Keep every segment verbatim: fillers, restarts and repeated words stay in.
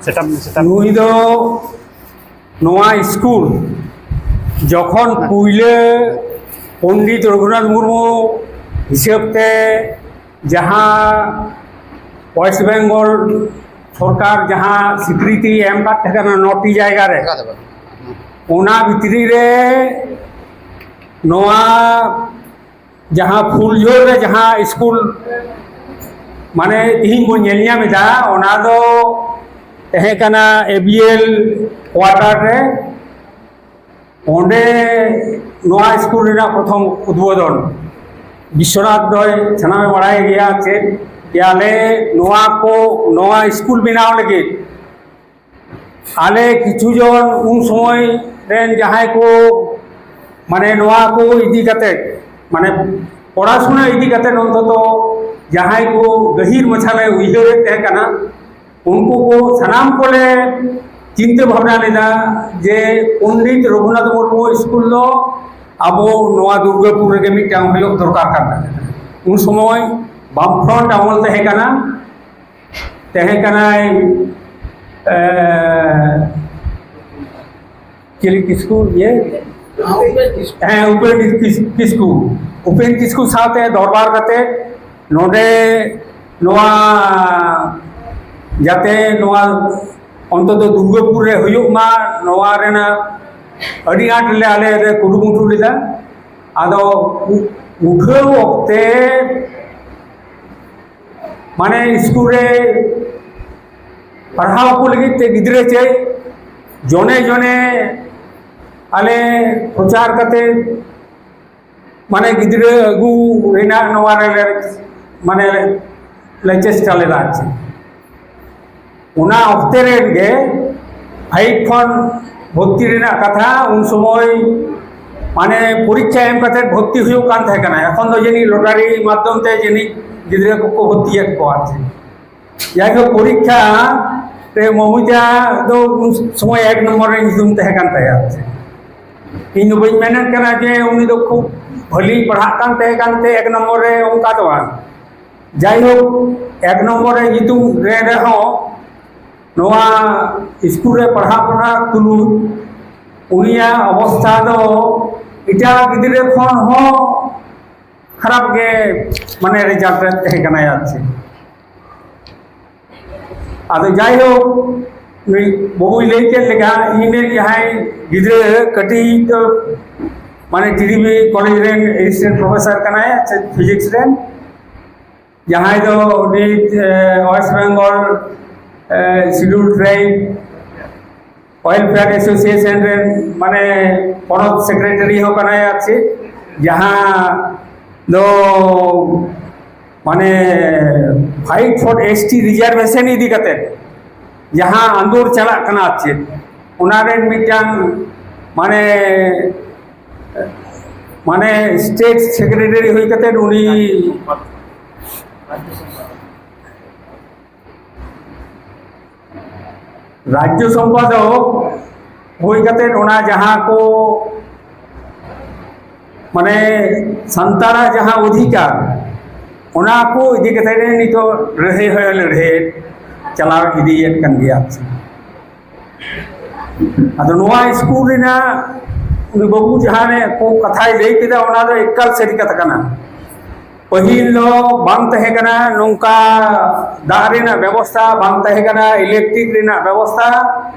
Setup setup ᱱᱩᱭ ᱫᱚ ᱱᱚᱣᱟ ᱥᱠᱩᱞ ᱡᱚᱠᱷᱚᱱ ᱯᱩᱭᱞᱟᱹ ᱯᱚᱱᱰᱤᱛ ᱨᱚᱜᱷᱩᱱᱟᱛᱷ ᱢᱩᱨᱢᱩ ᱦᱤᱥᱟᱹᱵ ᱛᱮ ᱡᱟᱦᱟᱸ ᱳᱭᱮᱥᱴ ᱵᱮᱝᱜᱚᱞ ᱥᱚᱨᱠᱟᱨ ᱡᱟᱦᱟᱸ ᱥᱤᱠᱨᱤᱛᱤ ᱮᱢ ᱠᱟᱫ ᱛᱟᱦᱮᱸ ᱠᱟᱱᱟ ᱱᱚᱴᱤ ᱡᱟᱭᱜᱟ ᱨᱮ, ᱚᱱᱟ ᱵᱷᱤᱛᱨᱤ ᱨᱮ ᱱᱚᱣᱟ ᱡᱟᱦᱟᱸ ᱯᱷᱩᱞᱡᱷᱳᱨ ᱨᱮ ᱡᱟᱦᱟᱸ ᱥᱠᱩᱞ ᱢᱟᱱᱮ ᱛᱤᱦᱤᱧ ᱵᱚᱱ ᱧᱮᱞ ᱧᱟᱢ ᱮᱫᱟ, ᱚᱱᱟ ᱫᱚ ᱛᱟᱦᱮᱸ ᱠᱟᱱᱟ ᱮ ᱵᱤ ᱮᱞ ᱠᱣᱟᱴᱟᱨ ᱨᱮ᱾ ᱚᱸᱰᱮ ᱱᱚᱣᱟ ᱥᱠᱩᱞ ᱨᱮᱱᱟᱜ ᱯᱨᱚᱛᱷᱚᱢ ᱩᱫᱵᱳᱫᱷᱚᱱ ᱵᱤᱥᱥᱚᱱᱟᱛᱷ ᱫᱚᱭ ᱥᱟᱱᱟᱢᱮ ᱵᱟᱲᱟᱭ ᱜᱮᱭᱟ᱾ ᱪᱮᱫ ᱜᱮᱭᱟᱞᱮ ᱱᱚᱣᱟ ᱠᱚ, ᱱᱚᱣᱟ ᱥᱠᱩᱞ ᱵᱮᱱᱟᱣ ᱞᱟᱹᱜᱤᱫ ᱟᱞᱮ ᱠᱤᱪᱷᱩ ᱡᱚᱱ ᱩᱱ ᱥᱚᱢᱚᱭ ᱨᱮᱱ ᱡᱟᱦᱟᱸᱭ ᱠᱚ ᱢᱟᱱᱮ ᱱᱚᱣᱟ ᱠᱚ ᱤᱫᱤ ᱠᱟᱛᱮ, ᱢᱟᱱᱮ ᱯᱚᱲᱟᱥᱩᱱᱟ ᱤᱫᱤ ᱠᱟᱛᱮ ᱚᱱᱛᱚᱛᱚ ᱡᱟᱦᱟᱸᱭ ᱠᱚ ᱜᱟᱹᱦᱤᱨ ᱢᱟᱪᱷᱟ ᱞᱮ ᱩᱭᱦᱟᱹᱨᱮᱫ ᱛᱟᱦᱮᱸ ᱠᱟᱱᱟ, ᱩᱱᱠᱩ ᱠᱚ ᱥᱟᱱᱟᱢ ᱠᱚᱞᱮ ᱪᱤᱱᱛᱟᱹ ᱵᱷᱟᱵᱽᱱᱟ ᱞᱮᱫᱟ ᱡᱮ ᱯᱚᱱᱰᱤᱛ ᱨᱚᱜᱷᱩᱱᱟᱛᱷ ᱢᱩᱨᱢᱩ ᱥᱠᱩᱞ ᱫᱚ ᱟᱵᱚ ᱱᱚᱣᱟ ᱫᱩᱨᱜᱟᱯᱩᱨ ᱨᱮᱜᱮ ᱢᱤᱫᱴᱟᱝ ᱦᱩᱭᱩᱜ ᱫᱚᱨᱠᱟᱨ ᱠᱟᱱ ᱛᱟᱦᱮᱸ ᱠᱟᱱᱟ᱾ ᱩᱱ ᱥᱚᱢᱚᱭ ᱵᱟᱢᱯᱷᱨᱚᱱᱴ ᱟᱢᱚᱞ ᱛᱟᱦᱮᱸ ᱠᱟᱱᱟ, ᱛᱟᱦᱮᱸ ᱠᱟᱱᱟᱭ ᱮ, ᱪᱤᱞᱤ ᱠᱤᱥᱠᱩ, ᱤᱭᱟᱹ ᱦᱮᱸ, ᱩᱯᱮᱱ ᱠᱤᱥ- ᱠᱤᱥᱠᱩ᱾ ᱩᱯᱮᱱ ᱠᱤᱥᱠᱩ ᱥᱟᱶᱛᱮ ᱫᱚᱨᱵᱟᱨ ᱠᱟᱛᱮ ᱱᱚᱰᱮ ᱱᱚᱣᱟ ᱡᱟᱛᱮ ᱱᱚᱣᱟ ᱚᱱᱛᱚᱛᱚ ᱫᱩᱨᱜᱟᱯᱩᱨ ᱨᱮ ᱦᱩᱭᱩᱜ ᱢᱟ, ᱱᱚᱣᱟ ᱨᱮᱱᱟᱜ ᱟᱹᱰᱤ ᱟᱸᱴ ᱞᱮ ᱟᱞᱮ ᱞᱮ ᱠᱩᱨᱩᱢᱩᱴᱩ ᱞᱮᱫᱟ᱾ ᱟᱫᱚ ᱩ- ᱩᱴᱷᱟᱹᱣ ᱚᱠᱛᱮ ᱢᱟᱱᱮ ᱥᱠᱩᱞ ᱨᱮ ᱯᱟᱲᱦᱟᱣ ᱠᱚ ᱞᱟᱹᱜᱤᱫ ᱛᱮ ᱜᱤᱫᱽᱨᱟᱹ ᱪᱮᱫ ᱡᱚᱱᱮ ᱡᱚᱱᱮ ᱟᱞᱮ ᱯᱨᱚᱪᱟᱨ ᱠᱟᱛᱮ ᱢᱟᱱᱮ ᱜᱤᱫᱽᱨᱟᱹ ᱟᱹᱜᱩ ᱨᱮᱱᱟᱜ ᱱᱚᱣᱟ ᱨᱮ ᱞᱮ ᱢᱟᱱᱮ ᱞᱮ ᱪᱮᱥᱴᱟ ᱞᱮᱫᱟ᱾ ᱟᱨ ᱪᱮᱫ ᱚᱱᱟ ᱚᱠᱛᱮ ᱨᱮ ᱜᱮ ᱯᱷᱟᱭᱤᱵᱷ ᱠᱷᱚᱱ ᱵᱷᱚᱨᱛᱤ ᱨᱮᱱᱟᱜ ᱠᱟᱛᱷᱟ, ᱩᱱ ᱥᱚᱢᱚᱭ ᱢᱟᱱᱮ ᱯᱚᱨᱤᱠᱠᱷᱟ ᱮᱢ ᱠᱟᱛᱮ ᱵᱷᱚᱨᱛᱤ ᱦᱩᱭᱩᱜ ᱠᱟᱱ ᱛᱟᱦᱮᱸ ᱠᱟᱱᱟ᱾ ᱮᱠᱷᱚᱱ ᱫᱚ ᱡᱟᱹᱱᱤᱡ ᱞᱚᱴᱟᱨᱤ ᱢᱟᱫᱽᱫᱷᱚᱢ ᱛᱮ ᱡᱟᱹᱱᱤᱡ ᱜᱤᱫᱽᱨᱟᱹ ᱠᱚᱠᱚ ᱵᱷᱚᱨᱛᱤᱭᱮᱫ ᱠᱚᱣᱟ᱾ ᱟᱨ ᱪᱮᱫ ᱡᱟᱭᱦᱳᱠ, ᱯᱚᱨᱤᱠᱠᱷᱟ ᱨᱮ ᱢᱚᱢᱤᱛᱟ ᱫᱚ ᱩᱱ ᱥᱚᱢᱚᱭ ᱮᱠ ᱱᱚᱢᱵᱚᱨ ᱨᱮ ᱧᱩᱛᱩᱢ ᱛᱟᱦᱮᱸ ᱠᱟᱱ ᱛᱟᱭᱟ᱾ ᱟᱨ ᱪᱮᱫ ᱤᱧ ᱫᱚ ᱵᱟᱹᱧ ᱢᱮᱱᱮᱫ ᱠᱟᱱᱟ ᱡᱮ ᱩᱱᱤ ᱫᱚ ᱠᱷᱩᱵ ᱵᱷᱟᱹᱞᱤ ᱯᱟᱲᱦᱟᱜ ᱠᱟᱱ ᱛᱟᱦᱮᱸ ᱠᱟᱱᱛᱮ ᱮᱠ ᱱᱚᱢᱵᱚᱨ ᱨᱮ, ᱚᱱᱠᱟ ᱫᱚ ᱵᱟᱝ᱾ ᱡᱟᱭᱦᱳᱠ, ᱮᱠ ᱱᱚᱢᱵᱚᱨ ᱨᱮ ᱧᱩᱛᱩᱢ ᱨᱮ ᱨᱮᱦᱚᱸ ᱱᱚᱣᱟ ᱥᱠᱩᱞ ᱨᱮ ᱯᱟᱲᱦᱟᱜ ᱯᱟᱲᱦᱟᱜ ᱛᱩᱞᱩᱡ ᱩᱱᱤᱭᱟᱜ ᱚᱵᱚᱥᱛᱷᱟ ᱫᱚ ᱮᱴᱟᱜ ᱜᱤᱫᱽᱨᱟᱹ ᱠᱷᱚᱱ ᱦᱚᱸ ᱠᱷᱟᱨᱟᱯ ᱜᱮ, ᱢᱟᱱᱮ, ᱨᱮᱡᱟᱞᱴ ᱨᱮ ᱛᱟᱦᱮᱸ ᱠᱟᱱᱟᱭ ᱟᱨ ᱪᱮᱫ᱾ ᱟᱫᱚ ᱡᱟᱭᱦᱳᱠ, ᱱᱩᱭ ᱵᱟᱹᱵᱩᱭ ᱞᱟᱹᱭ ᱠᱮᱫ ᱞᱮᱠᱟ, ᱤᱧ ᱨᱮᱱ ᱡᱟᱦᱟᱸᱭ ᱜᱤᱫᱽᱨᱟᱹ ᱠᱟᱹᱴᱤᱡ ᱫᱚ, ᱢᱟᱱᱮ, ᱴᱤᱰᱤᱵᱤ ᱠᱚᱞᱮᱡᱽ ᱨᱮᱱ ᱮᱥᱤᱥᱴᱮᱱᱴ ᱯᱨᱚᱯᱷᱮᱥᱚᱨ ᱠᱟᱱᱟᱭ ᱯᱷᱤᱡᱤᱠᱥ ᱨᱮᱱ, ᱡᱟᱦᱟᱸᱭ ᱫᱚ ᱩᱱᱤ, ᱮ, ᱳᱭᱮᱥᱴ ᱵᱮᱝᱜᱚᱞ, ᱮ, ᱥᱤᱰᱩᱞ ᱴᱨᱟᱭᱤᱵᱽ ᱳᱭᱮᱞᱯᱷᱮᱭᱟᱨ ᱮᱥᱳᱥᱤᱭᱮᱥᱚᱱ ᱨᱮᱱ, ᱢᱟᱱᱮ, ᱯᱚᱱᱚᱛ ᱥᱮᱠᱨᱮᱴᱟᱨᱤ ᱦᱚᱸ ᱠᱟᱱᱟᱭ ᱟᱨ ᱪᱮᱫ, ᱡᱟᱦᱟᱸ ᱫᱚ, ᱢᱟᱱᱮ, fight for S T reservation ᱤᱫᱤ ᱠᱟᱛᱮ ᱡᱟᱦᱟᱸ ᱟᱸᱫᱳᱲ ᱪᱟᱞᱟᱜ ᱠᱟᱱᱟ ᱟᱨ ᱪᱮᱫ, ᱚᱱᱟ ᱨᱮᱱ ᱢᱤᱫᱴᱟᱝ, ᱢᱟᱱᱮ, ᱢᱟᱱᱮ, ᱥᱴᱮᱴ ᱥᱮᱠᱨᱮᱴᱟᱨᱤ ᱦᱩᱭ ᱠᱟᱛᱮ ᱩᱱᱤ ᱨᱟᱡᱽᱡᱚ ᱥᱚᱢᱯᱟᱫᱚᱠ ᱦᱩᱭ ᱠᱟᱛᱮ ᱚᱱᱟ ᱡᱟᱦᱟᱸ ᱠᱚ, ᱢᱟᱱᱮ, ᱥᱟᱱᱛᱟᱲᱟᱜ ᱡᱟᱦᱟᱸ ᱚᱫᱷᱤᱠᱟᱨ, ᱚᱱᱟ ᱠᱚ ᱤᱫᱤ ᱠᱟᱛᱮ ᱱᱤᱛᱚᱜ ᱞᱟᱹᱲᱦᱟᱹᱭ ᱦᱚᱸ ᱞᱟᱹᱲᱦᱟᱹᱭ ᱪᱟᱞᱟᱣ ᱤᱫᱤᱭᱮᱫ ᱠᱟᱱ ᱜᱮᱭᱟ᱾ ᱟᱫᱚ ᱱᱚᱣᱟ ᱥᱠᱩᱞ ᱨᱮᱱᱟᱜ ᱩᱱᱤ ᱵᱟᱹᱵᱩ ᱡᱟᱦᱟᱸ ᱨᱮ ᱠᱚ ᱠᱟᱛᱷᱟᱭ ᱞᱟᱹᱭ ᱠᱮᱫᱟ, ᱚᱱᱟ ᱫᱚ ᱮᱠᱟᱞ ᱥᱟᱹᱨᱤ ᱠᱟᱛᱷᱟ ᱠᱟᱱᱟ᱾ ᱯᱟᱹᱦᱤᱞ ᱫᱚ ᱵᱟᱝ ᱛᱟᱦᱮᱸ ᱠᱟᱱᱟ ᱱᱚᱝᱠᱟ ᱫᱟᱜ ᱨᱮᱱᱟᱜ ᱵᱮᱵᱚᱥᱛᱷᱟ, ᱵᱟᱝ ᱛᱟᱦᱮᱸ ᱠᱟᱱᱟ ᱤᱞᱮᱠᱴᱨᱤᱠ ᱨᱮᱱᱟᱜ ᱵᱮᱵᱚᱥᱛᱷᱟ,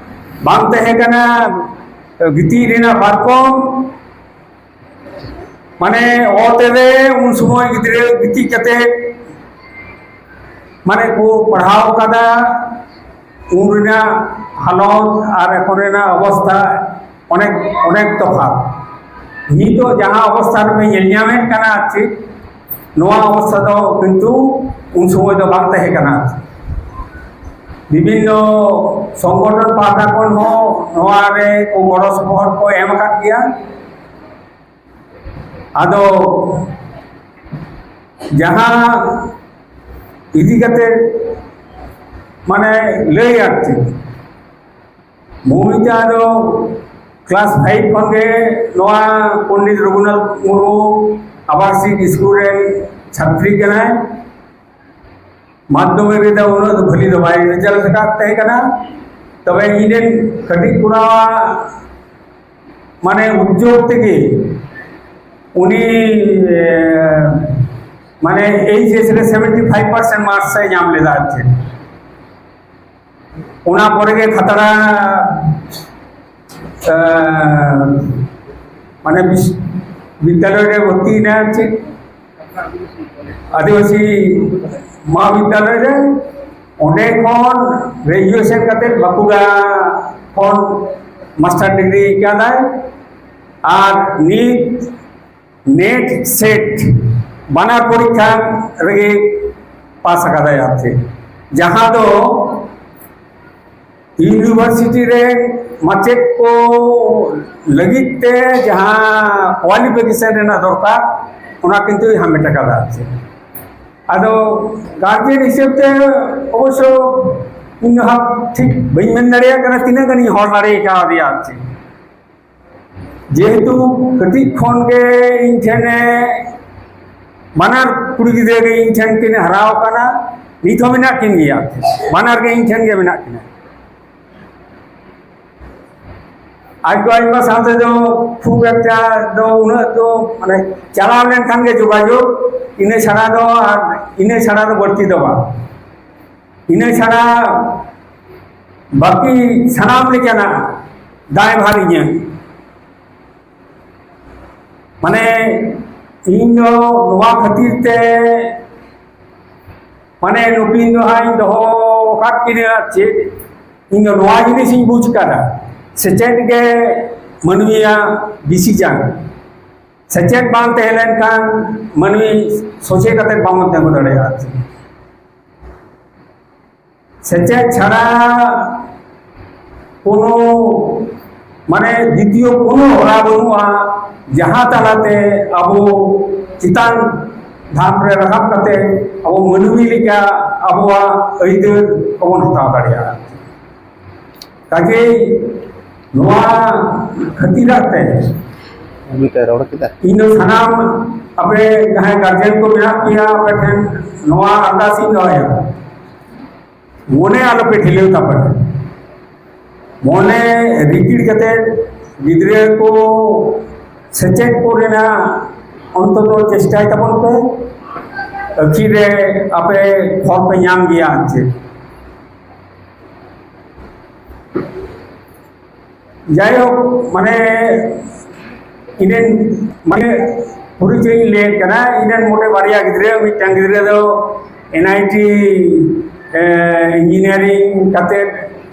ᱵᱟᱝ ᱛᱟᱦᱮᱸ ᱠᱟᱱᱟ ᱜᱤᱛᱤᱡ ᱨᱮᱱᱟᱜ ᱯᱟᱨᱠᱚᱢ, ᱢᱟᱱᱮ, ᱚᱛ ᱨᱮ ᱩᱱ ᱥᱚᱢᱚᱭ ᱜᱤᱫᱽᱨᱟᱹ ᱜᱤᱛᱤᱡ ᱠᱟᱛᱮ, ᱢᱟᱱᱮ, ᱠᱚ ᱯᱟᱲᱦᱟᱣ ᱠᱟᱫᱟ, ᱩᱱ ᱨᱮᱱᱟᱜ ᱦᱟᱞᱚᱛ ᱟᱨ ᱮᱠᱷᱚᱱ ᱨᱮᱱᱟᱜ ᱚᱵᱚᱥᱛᱷᱟ ᱚᱱᱮᱠ, ᱚᱱᱮᱠ ᱛᱚᱯᱷᱟᱛ᱾ ᱱᱤᱛᱚᱜ ᱡᱟᱦᱟᱸ ᱚᱵᱚᱥᱛᱷᱟ ᱨᱮᱵᱚᱱ ᱧᱮᱞ ᱧᱟᱢᱮᱫ ᱠᱟᱱᱟ, ᱟᱨ ᱪᱮᱫ, ᱱᱚᱣᱟ ᱚᱵᱚᱥᱛᱷᱟ ᱫᱚ ᱠᱤᱱᱛᱩ ᱩᱱ ᱥᱚᱢᱚᱭ ᱫᱚ ᱵᱟᱝ ᱛᱟᱦᱮᱸ ᱠᱟᱱᱟ᱾ ᱵᱤᱵᱷᱤᱱᱱᱚ ᱥᱚᱝᱜᱚᱴᱷᱚᱱ ᱯᱟᱦᱴᱟ ᱠᱷᱚᱱ ᱦᱚᱸ ᱱᱚᱣᱟ ᱨᱮ ᱠᱚ ᱜᱚᱲᱚ ᱥᱚᱯᱚᱦᱚᱫ ᱠᱚ ᱮᱢ ᱟᱠᱟᱫ ᱜᱮᱭᱟ᱾ ᱟᱫᱚ ᱡᱟᱦᱟᱸ ᱤᱫᱤ ᱠᱟᱛᱮ, ᱢᱟᱱᱮ, ᱞᱟᱹᱭ ᱟᱨ ᱪᱮᱫ, ᱢᱳᱢᱤᱛᱟ ᱫᱚ ᱠᱞᱟᱥ ᱯᱷᱟᱭᱤᱵᱷ ᱠᱷᱚᱱ ᱜᱮ ᱱᱚᱣᱟ ᱯᱚᱱᱰᱤᱛ ᱨᱚᱜᱷᱩᱱᱟᱛᱷ ᱢᱩᱨᱢᱩ ᱟᱵᱟᱥᱤᱠ ᱥᱠᱩᱞ ᱨᱮᱱ ᱪᱷᱟᱛᱨᱤ ᱠᱟᱱᱟᱭ᱾ ᱢᱟᱫᱽᱫᱷᱚᱢᱤᱠ ᱨᱮᱫᱚ ᱩᱱᱟᱹᱜ ᱫᱚ ᱵᱷᱟᱹᱞᱤ ᱫᱚ ᱵᱟᱭ ᱨᱮᱡᱟᱞᱴ ᱟᱠᱟᱫ ᱛᱟᱦᱮᱸ ᱠᱟᱱᱟ᱾ ᱛᱚᱵᱮ ᱤᱧ ᱨᱮᱱ ᱠᱟᱹᱴᱤᱡ ᱠᱚᱲᱟᱣᱟᱜ ᱢᱟᱱᱮ ᱩᱫᱽᱡᱳᱜᱽ ᱛᱮᱜᱮ ᱩᱱᱤ, ᱮ, ᱢᱟᱱᱮ ᱮᱭᱤᱪ ᱮᱥ ᱨᱮ ᱥᱮᱵᱷᱮᱱᱴᱤ ᱯᱷᱟᱭᱤᱵᱷ ᱯᱟᱨᱥᱮᱱᱴ ᱢᱟᱨᱠᱥ ᱮ ᱧᱟᱢ ᱞᱮᱫᱟ ᱟᱨ ᱪᱮᱫ᱾ ᱚᱱᱟ ᱯᱚᱨᱮ ᱜᱮ ᱠᱷᱟᱛᱲᱟ, ᱮ, ᱢᱟᱱᱮ ᱵᱤᱥ-, ᱵᱤᱫᱽᱫᱟᱞᱚᱭ ᱨᱮ ᱵᱷᱚᱨᱛᱤᱭᱮᱱᱟ ᱟᱨ ᱪᱮᱫ᱾ ᱟᱹᱫᱤᱵᱟᱹᱥᱤ ᱢᱚᱦᱟᱵᱤᱫᱽᱫᱟᱞᱚᱭ ᱨᱮ, ᱚᱸᱰᱮ ᱠᱷᱚᱱ ᱜᱨᱮᱡᱩᱭᱮᱥᱚᱱ ᱠᱟᱛᱮ ᱵᱟᱸᱠᱩᱲᱟ ᱠᱷᱚᱱ ᱢᱟᱥᱴᱟᱨ ᱰᱤᱜᱽᱨᱤ ᱠᱟᱫᱟᱭ᱾ ᱟᱨ ᱱᱤᱛ ᱱᱮᱴ ᱥᱮᱴ ᱵᱟᱱᱟᱨ ᱯᱚᱨᱤᱠᱠᱷᱟ ᱨᱮᱜᱮ ᱯᱟᱥ ᱟᱠᱟᱫᱟᱭ ᱟᱨ ᱪᱮᱫ, ᱡᱟᱦᱟᱸ ᱫᱚ ᱤᱭᱩᱱᱤᱵᱷᱟᱨᱥᱤᱴᱤ ᱨᱮ ᱢᱟᱪᱮᱫ ᱠᱚ ᱞᱟᱹᱜᱤᱫ ᱛᱮ ᱡᱟᱦᱟᱸ ᱠᱳᱣᱟᱞᱤᱯᱷᱤᱠᱮᱥᱚᱱ ᱨᱮᱱᱟᱜ ᱫᱚᱨᱠᱟᱨ, ᱚᱱᱟ ᱠᱤᱱᱛᱩᱭ ᱦᱟᱢᱮᱴ ᱟᱠᱟᱫᱟ ᱟᱨ ᱪᱮᱫ᱾ ᱟᱫᱚ ᱜᱟᱨᱡᱮᱱ ᱦᱤᱥᱟᱹᱵ ᱛᱮ ᱚᱵᱚᱥᱥᱚ ᱤᱧ ᱫᱚ ᱦᱟᱸᱜ ᱴᱷᱤᱠ ᱵᱟᱹᱧ ᱢᱮᱱ ᱫᱟᱲᱮᱭᱟᱜ ᱠᱟᱱᱟ ᱛᱤᱱᱟᱹᱜ ᱜᱟᱱᱤᱧ ᱦᱚᱲ ᱫᱟᱲᱮ ᱠᱟᱣᱫᱮᱭᱟ ᱟᱨ ᱪᱮᱫ᱾ ᱡᱮᱦᱮᱛᱩ ᱠᱟᱹᱴᱤᱡ ᱠᱷᱚᱱ ᱜᱮ ᱤᱧ ᱴᱷᱮᱱᱮ, ᱵᱟᱱᱟᱨ ᱠᱩᱲᱤ ᱜᱤᱫᱽᱨᱟᱹ ᱜᱮ ᱤᱧ ᱴᱷᱮᱱ ᱠᱤᱱ ᱦᱟᱨᱟ ᱟᱠᱟᱱᱟ, ᱱᱤᱛ ᱦᱚᱸ ᱢᱮᱱᱟᱜ ᱠᱤᱱ ᱜᱮᱭᱟ, ᱵᱟᱱᱟᱨ ᱜᱮ ᱤᱧ ᱴᱷᱮᱱ ᱜᱮ ᱢᱮᱱᱟᱜ ᱠᱤᱱᱟ᱾ ᱟᱡ ᱜᱚ ᱟᱡ ᱵᱟ ᱥᱟᱶᱛᱮ ᱫᱚ ᱠᱷᱩᱵ ᱮᱠᱴᱟ ᱫᱚ ᱩᱱᱟᱹᱜ ᱫᱚ ᱢᱟᱱᱮ ᱪᱟᱞᱟᱣ ᱞᱮᱱᱠᱷᱟᱱ ᱜᱮ ᱡᱳᱜᱟᱡᱳᱜᱽ, ᱤᱱᱟᱹ ᱪᱷᱟᱲᱟ ᱫᱚ ᱟᱨ ᱤᱱᱟᱹ ᱪᱷᱟᱲᱟ ᱫᱚ ᱵᱟᱹᱲᱛᱤ ᱫᱚ ᱵᱟᱝ᱾ ᱤᱱᱟᱹ ᱪᱷᱟᱲᱟ ᱵᱟᱹᱠᱤ ᱥᱟᱱᱟᱢ ᱞᱮᱠᱟᱱᱟᱜ ᱫᱟᱭᱵᱷᱟᱨ ᱤᱧᱟᱹᱜ᱾ ᱢᱟᱱᱮ ᱤᱧ ᱫᱚ ᱱᱚᱣᱟ ᱠᱷᱟᱹᱛᱤᱨ ᱛᱮ ᱢᱟᱱᱮ ᱱᱩᱠᱤᱱ ᱫᱚ ᱦᱟᱸᱜ ᱤᱧ ᱫᱚᱦᱚ ᱟᱠᱟᱫ ᱠᱤᱱᱟ ᱟᱨ ᱪᱮᱫ, ᱤᱧ ᱫᱚ ᱱᱚᱣᱟ ᱡᱤᱱᱤᱥ ᱤᱧ ᱵᱩᱡᱽ ᱠᱟᱫᱟ, ᱥᱮᱪᱮᱫ ᱜᱮ ᱢᱟᱹᱱᱢᱤᱭᱟᱜ ᱵᱤᱥᱤ ᱡᱟᱝ᱾ ᱥᱮᱪᱮᱫ ᱵᱟᱝ ᱛᱟᱦᱮᱸ ᱞᱮᱱᱠᱷᱟᱱ ᱢᱟᱹᱱᱢᱤ ᱥᱚᱡᱷᱮ ᱠᱟᱛᱮ ᱵᱟᱵᱚᱱ ᱛᱤᱸᱜᱩ ᱫᱟᱲᱮᱭᱟᱜᱼᱟ ᱟᱨ ᱪᱮᱫ᱾ ᱥᱮᱪᱮᱫ ᱪᱷᱟᱲᱟ ᱠᱳᱱᱳ, ᱢᱟᱱᱮ, ᱫᱤᱛᱤᱭᱚ ᱠᱳᱱᱳ ᱦᱚᱨᱟ ᱵᱟᱹᱱᱩᱜᱼᱟ, ᱡᱟᱦᱟᱸ ᱛᱟᱞᱟᱛᱮ ᱟᱵᱚ ᱪᱮᱛᱟᱱ ᱫᱷᱟᱯ ᱨᱮ ᱨᱟᱠᱟᱵ ᱠᱟᱛᱮ ᱟᱵᱚ ᱢᱟᱹᱱᱢᱤ ᱞᱮᱠᱟ ᱟᱵᱚᱣᱟᱜ ᱟᱹᱭᱫᱟᱹᱨ ᱠᱚᱵᱚᱱ ᱦᱟᱛᱟᱣ ᱫᱟᱲᱮᱭᱟᱜᱼᱟ᱾ ᱠᱟᱡᱮᱭ ᱱᱚᱣᱟ ᱠᱷᱟᱹᱛᱤᱨᱟᱜ ᱛᱮ ᱢᱤᱫᱴᱮᱱ ᱨᱚᱲ ᱠᱮᱫᱟ᱾ ᱤᱧ ᱫᱚ ᱥᱟᱱᱟᱢ ᱟᱯᱮ ᱡᱟᱦᱟᱸᱭ ᱜᱟᱨᱡᱮᱱ ᱠᱚ ᱢᱮᱱᱟᱜ ᱯᱮᱭᱟ, ᱟᱯᱮ ᱴᱷᱮᱱ ᱱᱚᱣᱟ ᱟᱨᱫᱟᱥ ᱤᱧ ᱫᱚᱦᱚᱭᱟ, ᱢᱚᱱᱮ ᱟᱞᱚᱯᱮ ᱰᱷᱤᱞᱟᱹᱣ ᱛᱟᱯᱮ᱾ ᱢᱚᱱᱮ ᱨᱤᱠᱤᱲ ᱠᱟᱛᱮ ᱜᱤᱫᱽᱨᱟᱹ ᱠᱚ ᱥᱮᱪᱮᱫ ᱠᱚ ᱨᱮᱱᱟᱜ ᱚᱱᱛᱚᱛᱚ ᱪᱮᱥᱴᱟᱭ ᱛᱟᱵᱚᱱ ᱯᱮ᱾ ᱟᱹᱠᱷᱤᱨ ᱨᱮ ᱟᱯᱮ ᱯᱷᱚᱞ ᱯᱮ ᱧᱟᱢ ᱜᱮᱭᱟ᱾ ᱟᱨ ᱪᱮᱫ, ᱡᱟᱭᱦᱳᱠ, ᱢᱟᱱᱮ ᱤᱧ ᱨᱮᱱ, ᱢᱟᱱᱮ ᱯᱚᱨᱤᱪᱚᱭ ᱤᱧ ᱞᱟᱹᱭᱮᱫ ᱠᱟᱱᱟ, ᱤᱧ ᱨᱮᱱ ᱢᱚᱴᱮ ᱵᱟᱨᱭᱟ ᱜᱤᱫᱽᱨᱟᱹ, ᱢᱤᱫᱴᱟᱝ ᱜᱤᱫᱽᱨᱟᱹ ᱫᱚ ᱮᱱ ᱟᱭ ᱴᱤ ᱤᱧᱡᱤᱱᱤᱭᱟᱨᱤᱝ ᱠᱟᱛᱮ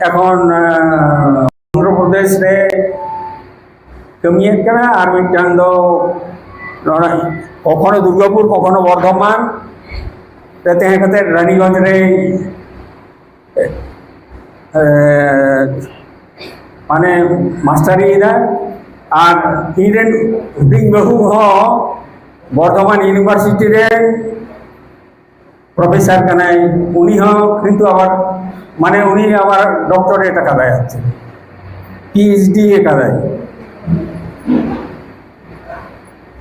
ᱮᱠᱷᱚᱱ ᱟᱸ, ᱚᱱᱫᱷᱨᱚ ᱯᱨᱚᱫᱮᱥ ᱨᱮ ᱠᱟᱹᱢᱤᱭᱮᱫ ᱠᱟᱱᱟ, ᱟᱨ ᱢᱤᱫᱴᱟᱝ ᱫᱚ ᱱᱚᱰᱮ ᱠᱚᱠᱷᱚᱱᱚ ᱫᱩᱨᱜᱟᱯᱩᱨ, ᱠᱚᱠᱷᱚᱱᱚ ᱵᱚᱨᱫᱷᱚᱢᱟᱱ ᱨᱮ ᱛᱟᱦᱮᱸ ᱠᱟᱛᱮ ᱨᱟᱱᱤᱜᱚᱸᱡᱽ ᱨᱮ ᱮ, ᱢᱟᱱᱮ ᱢᱟᱥᱴᱟᱨᱤᱭᱮᱫᱟ᱾ ᱟᱨ ᱤᱧ ᱨᱮᱱ ᱦᱩᱰᱤᱧ ᱵᱟᱹᱦᱩ ᱦᱚᱸ ᱵᱚᱨᱫᱷᱚᱢᱟᱱ ᱤᱭᱩᱱᱤᱵᱷᱟᱨᱥᱤᱴᱤ ᱨᱮ ᱯᱨᱚᱯᱷᱮᱥᱚᱨ ᱠᱟᱱᱟᱭ᱾ ᱩᱱᱤ ᱦᱚᱸ ᱠᱤᱱᱛᱩ ᱟᱵᱟᱨ, ᱢᱟᱱᱮ ᱩᱱᱤ ᱟᱵᱟᱨ ᱰᱚᱠᱴᱚᱨᱮᱴ ᱟᱠᱟᱫᱟᱭ, ᱟᱨ ᱪᱮᱫ, ᱯᱤ ᱮᱭᱤᱪ ᱰᱤ ᱟᱠᱟᱫᱟᱭ᱾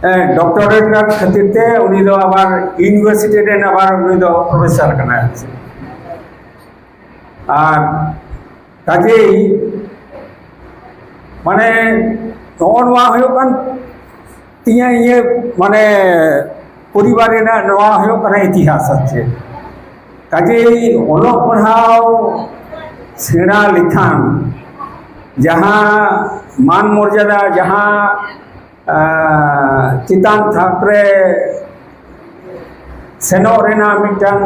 ᱦᱮᱸ, ᱰᱚᱠᱴᱚᱨᱮᱴ ᱠᱷᱟᱹᱛᱤᱨ ᱛᱮ ᱩᱱᱤ ᱫᱚ ᱟᱵᱟᱨ ᱤᱭᱩᱱᱤᱵᱷᱟᱨᱥᱤᱴᱤ ᱨᱮᱱ ᱟᱵᱟᱨ ᱩᱱᱤ ᱫᱚ ᱯᱨᱚᱯᱷᱮᱥᱚᱨ ᱠᱟᱱᱟᱭ᱾ ᱟᱨ ᱠᱟᱡᱮᱭ, ᱢᱟᱱᱮ, ᱱᱚᱜᱼᱚ ᱱᱚᱣᱟ ᱦᱩᱭᱩᱜ ᱠᱟᱱ ᱛᱤᱧᱟᱹ ᱤᱧᱟᱹᱜ, ᱢᱟᱱᱮ, ᱯᱚᱨᱤᱵᱟᱨ ᱨᱮᱱᱟᱜ ᱱᱚᱣᱟ ᱦᱩᱭᱩᱜ ᱠᱟᱱᱟ ᱤᱛᱤᱦᱟᱥ᱾ ᱟᱨ ᱪᱮᱫ, ᱠᱟᱡᱮᱭ ᱚᱞᱚᱜ ᱯᱟᱲᱦᱟᱣ ᱥᱮᱬᱟ ᱞᱮᱠᱷᱟᱱ ᱡᱟᱦᱟᱸ ᱢᱟᱱ ᱢᱚᱨᱡᱟᱫᱟ, ᱡᱟᱦᱟᱸ ᱟᱨ ᱪᱮᱛᱟᱱ ᱛᱷᱟᱠ ᱨᱮ ᱥᱮᱱᱚᱜ ᱨᱮᱱᱟᱜ ᱢᱤᱫᱴᱟᱝ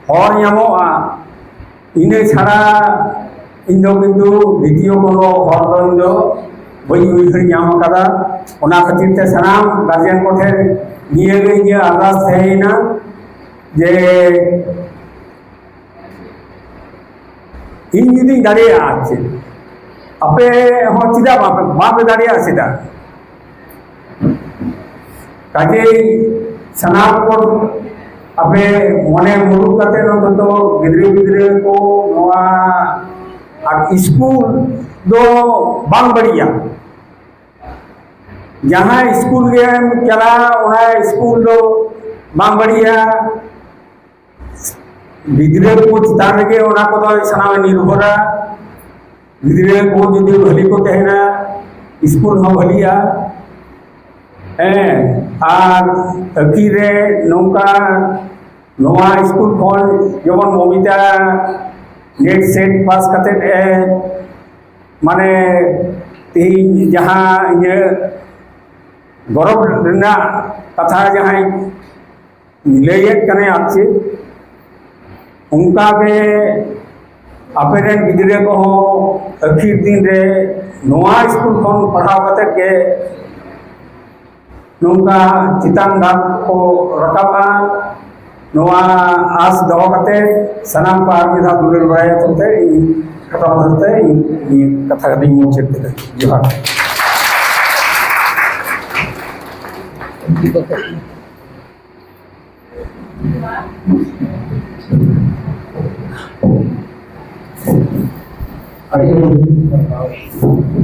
ᱦᱚᱨ ᱧᱟᱢᱚᱜᱼᱟ᱾ ᱤᱱᱟᱹ ᱪᱷᱟᱲᱟ ᱤᱧ ᱫᱚ ᱠᱤᱱᱛᱩ ᱫᱤᱛᱤᱭᱚ ᱠᱳᱱᱳ ᱦᱚᱨ ᱫᱚ ᱤᱧ ᱫᱚ ᱵᱟᱹᱧ ᱩᱭᱦᱟᱹᱨ ᱧᱟᱢ ᱟᱠᱟᱫᱟ᱾ ᱚᱱᱟ ᱠᱷᱟᱹᱛᱤᱨ ᱛᱮ ᱥᱟᱱᱟᱢ ᱜᱟᱨᱡᱮᱱ ᱠᱚᱴᱷᱮᱱ ᱱᱤᱭᱟᱹ ᱜᱮ ᱤᱧᱟᱹᱜ ᱟᱨᱫᱟᱥ ᱛᱟᱦᱮᱸᱭᱮᱱᱟ ᱡᱮ ᱤᱧ ᱡᱩᱫᱤᱧ ᱫᱟᱲᱮᱭᱟᱜᱼᱟ, ᱟᱨ ᱪᱮᱫ, ᱟᱯᱮ ᱦᱚᱸ ᱪᱮᱫᱟᱜ ᱵᱟᱯᱮ, ᱵᱟᱯᱮ ᱫᱟᱲᱮᱭᱟᱜᱼᱟ? ᱪᱮᱫᱟᱜ? ᱠᱟᱡᱮᱭ ᱥᱟᱱᱟᱢ ᱠᱚ ᱟᱯᱮ ᱢᱚᱱᱮ ᱢᱩᱨᱩᱠ ᱠᱟᱛᱮ ᱚᱱᱛᱚᱛᱚ ᱜᱤᱫᱽᱨᱟᱹ ᱯᱤᱫᱽᱨᱟᱹ ᱠᱚ ᱱᱚᱣᱟ ᱟᱨ ᱥᱠᱩᱞ ᱫᱚ ᱵᱟᱝ ᱵᱟᱹᱲᱤᱡᱼᱟ᱾ ᱡᱟᱦᱟᱸ ᱥᱠᱩᱞ ᱜᱮᱢ ᱪᱟᱞᱟᱜᱼᱟ, ᱚᱱᱟ ᱥᱠᱩᱞ ᱫᱚ ᱵᱟᱝ ᱵᱟᱹᱲᱤᱡᱼᱟ᱾ ᱜᱤᱫᱽᱨᱟᱹ ᱠᱚ ᱪᱮᱛᱟᱱ ᱨᱮᱜᱮ ᱚᱱᱟ ᱠᱚᱫᱚ ᱥᱟᱱᱟᱢᱮ ᱱᱤᱨᱵᱷᱚᱨᱟ᱾ ᱜᱤᱫᱽᱨᱟᱹ ᱠᱚ ᱡᱩᱫᱤ ᱵᱷᱟᱹᱞᱤ ᱠᱚ ᱛᱟᱦᱮᱱᱟ, ᱥᱠᱩᱞ ᱦᱚᱸ ᱵᱷᱟᱹᱞᱤᱜᱼᱟ᱾ ᱦᱮᱸ, ᱟᱨ ᱟᱹᱠᱷᱤᱨ ᱨᱮ ᱱᱚᱝᱠᱟ ᱱᱚᱣᱟ ᱥᱠᱩᱞ ᱠᱷᱚᱱ ᱡᱮᱢᱚᱱ ᱢᱚᱢᱤᱛᱟ ᱱᱮᱴ ᱥᱮᱴ ᱯᱟᱥ ᱠᱟᱛᱮᱫ ᱮ, ᱢᱟᱱᱮ, ᱛᱮᱦᱮᱧ ᱡᱟᱦᱟᱸ ᱤᱧᱟᱹᱜ ᱜᱚᱨᱚᱵᱽ ᱨᱮᱱᱟᱜ ᱠᱟᱛᱷᱟ ᱡᱟᱦᱟᱸᱭ ᱞᱟᱹᱭᱮᱫ ᱠᱟᱱᱟᱭ, ᱟᱨ ᱪᱮᱫ ᱚᱱᱠᱟᱜᱮ ᱟᱯᱮ ᱨᱮᱱ ᱜᱤᱫᱽᱨᱟᱹ ᱠᱚᱦᱚᱸ ᱟᱹᱠᱷᱤᱨ ᱫᱤᱱ ᱨᱮ ᱱᱚᱣᱟ ᱥᱠᱩᱞ ᱠᱷᱚᱱ ᱯᱟᱲᱦᱟᱣ ᱠᱟᱛᱮ ᱜᱮ ᱱᱚᱝᱠᱟ ᱪᱮᱛᱟᱱ ᱫᱷᱟᱯ ᱠᱚ ᱨᱟᱠᱟᱵᱼᱟ, ᱱᱚᱣᱟ ᱟᱸᱥ ᱫᱚᱦᱚ ᱠᱟᱛᱮ ᱥᱟᱱᱟᱢ ᱠᱚ ᱟᱨ ᱢᱤᱫ ᱫᱷᱟᱣ ᱫᱩᱞᱟᱹᱲ ᱵᱟᱲᱟᱭᱟ ᱛᱮ ᱤᱧ ᱠᱷᱟᱴᱚ ᱢᱟᱪᱷᱟ ᱛᱮ ᱤᱧ ᱤᱧᱟᱹᱜ ᱠᱟᱛᱷᱟ ᱠᱟᱛᱮᱧ ᱢᱩᱪᱟᱹᱫ ᱠᱮᱫᱟ᱾ ᱡᱚᱦᱟᱨ᱾ ᱟᱹᱰᱤ ᱟᱹᱰᱤ